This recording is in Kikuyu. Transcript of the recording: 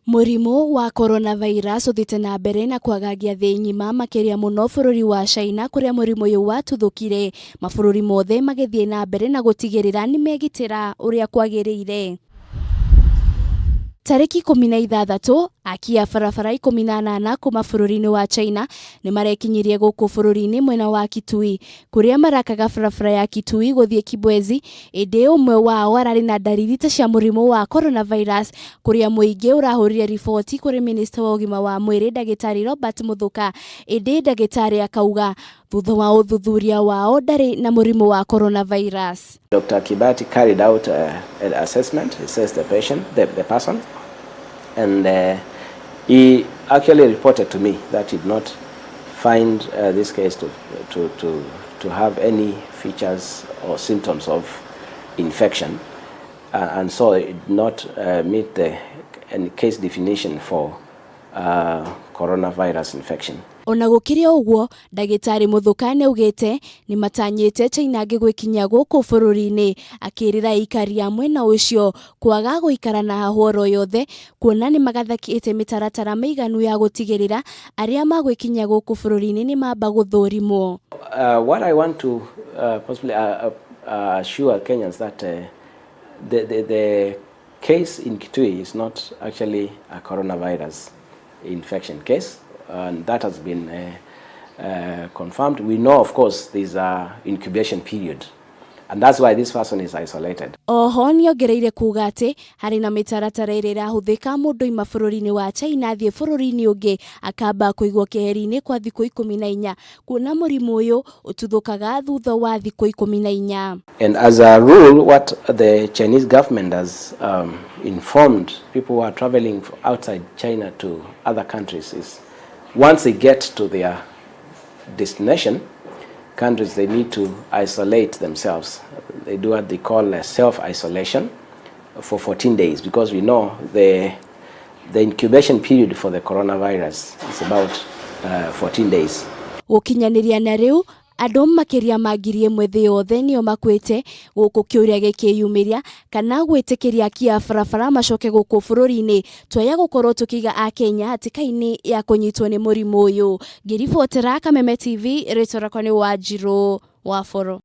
Mũrimũ wa coronavirus ũthiĩte na mbere na kwagagia thĩ ng'ima makĩria mũno bũrũri wa China kũrĩa mũrimũ ũyũ watuthũkire, mabũrũri mothe magĩthiĩ na mbere na gũtigĩrĩra nĩmegitĩra ũrĩa kwagĩrĩire. Tarĩki 16, aki a barabara 18 kuma bũrũri-inĩ wa China nĩmarekinyirie gũkũ bũrũri-inĩ mwena wa Kitui kũrĩa marakaga barabara ya Kitui gũthiĩ Kibwezi, ĩndĩ ũmwe wao ararĩ na ndariri ta cia mũrimũ wa coronavirus kũrĩa mũingĩ ũrahũrire riboti kũrĩ minista wa ũgima wa mwĩrĩ ndagĩtarĩ Robert Muthuka, ĩndĩ ndagĩtarĩ akauga thutha wa ũthuthuria wao ndarĩ na mũrimũ wa coronavirus. Dr. Kibati carried out an assessment, he says the patient, the person, and he actually reported to me that he did not find this case to have any features or symptoms of infection, and so it did not meet the any case definition for coronavirus infection. Ona gũkĩrĩ o ũguo, ndagĩtarĩ Muthuka nĩaugĩte nĩmatanyĩte China angĩ gwĩkinyia gũkũ bũrũri-inĩ, akĩrĩra aikari a mwena ũcio kwaga gũikara na hahũ oro yothe kuona nĩmagathĩkĩte mĩtaratara mĩiganu ya gũtigĩrĩra arĩa magwĩkinyia gũkũ bũrũri-inĩ nĩmamba gũthũrimwo. What I want to possibly assure Kenyans that the case in Kitui is not actually a coronavirus infection case, and that has been confirmed. We know, of course, there's a incubation period, and that's why this person is isolated. Oho nĩongereire kuga atĩ harĩ na mĩtaratara ĩrĩa ĩrahũthĩka mũndũ oima bũrũri-inĩ wa China athiĩ bũrũri-inĩ ũngĩ akamba kũigwo keheri-inĩ kwa thikũ 14 kuona mũrimũ ũyũ ũtuthũkaga thutha wa thikũ 14. And as a rule, what the Chinese government has informed people who are traveling outside China to other countries is once they get to their destination countries, they need to isolate themselves. They do what they call a self-isolation for 14 days, because we know the incubation period for the coronavirus is about 14 days. Gũkinyanĩria na rĩu andũ makĩria ma 1,000 thĩ yothe nĩo makuĩte, gũkũ kĩũria gĩkĩyumĩria kana gwĩtĩkĩria aki a barabara macoke gũkũ bũrũri-inĩ twaya gũkorwo tũkĩiga akenya hatĩka-inĩ ya kũnyitwo nĩ mũrimũ ũyũ. Ngĩribotera Kameme TV, rĩtwa rĩakwa nĩ Wanjirũ wa Boro.